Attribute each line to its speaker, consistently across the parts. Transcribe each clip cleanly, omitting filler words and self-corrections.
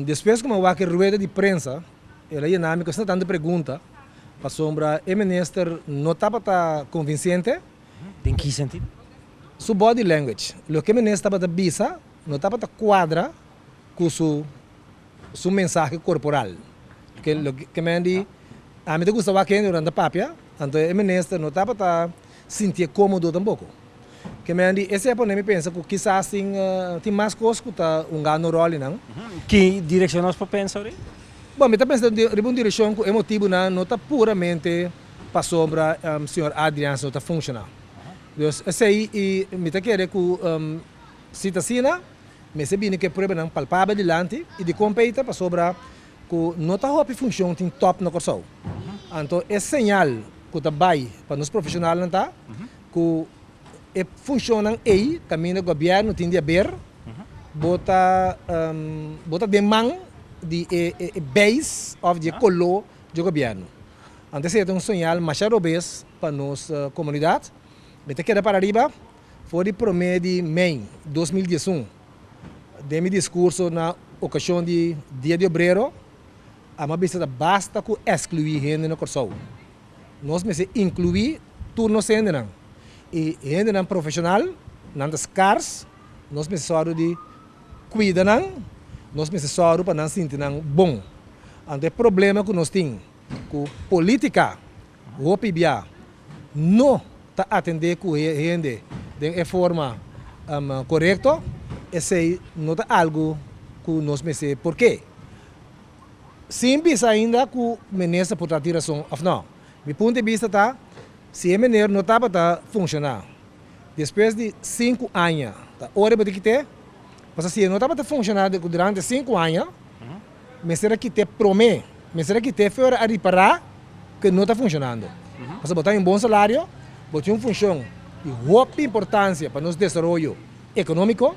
Speaker 1: Despues ku mi a wak e rueda di prensa, el a yena mi ku asina tantu pregunta, pasobra e minister no tabata konvinsente.
Speaker 2: Den ki sentido?
Speaker 1: Su body language, loke e minister tabata bisa no tabata kuadra ku su su mensahe korporal. Ke loke ke men di, ami ta gusta wak hende ora nan ta papia, anto e minister no tabata sintié kómodo tampoko. Ke men di, esei a pone mi pensa ku kisas tin tin mas kos ku ta hungando ròl di nan.
Speaker 2: Ki direkshon nos por pensa ori?
Speaker 1: Bon, mi ta pensa riba un direkshon ku e motibunan no ta puramente pasobra señor Adriaans no ta funshoná. Dus esei i mi ta kere ku si ta asina, mester bini ku e pruebanan palpabel dilanti i dikon Peter pasobra ku no ta hopi funshon tin tòp na Kòrsou. Anto e señal ku ta bai pa nos profeshonalnan ta ku e funshonnan ei kaminda gobièrnu tin di haber bo ta bo ta den man di e e beis òf di e koló di gobièrnu. Anto esei ta un señal masha robes pa nos komunidat. Mi ta keda para riba for di promé di mei 2011 den mi diskurso na okashon di Dia di Obrero a mi a bisa ta basta ku eskluí hende na Kòrsou. Nos mester inkluí tur nos hendenan i hendenan profeshonal nan ta skars, nos mester sòru di kuida nan, nos mester sòru pa nan sinti nan bon. Anto e problema ku nos tin ku polítika hopi bia no ta atendé ku hende den e forma korekto, esei no ta algu ku nos mester porke. Sin bisa ainda ku minister por ta tin rason òf nò. Mi punto di bista ta, si e mener no tabata funshoná despues di 5 aña, ta ora bo ta kit'é? Pasobra si e no tabata funshoná durante 5 aña, mester a kit'é promé, mester a kit'é for a ripará ku e no ta funshonando. Pasobra bo ta haña un bon salario, bo tin un funshon di hopi importansia pa nos desaroyo ekonómiko,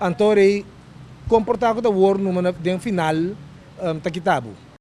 Speaker 1: anto rei komportá ku ta wor numa den final ta kita bo.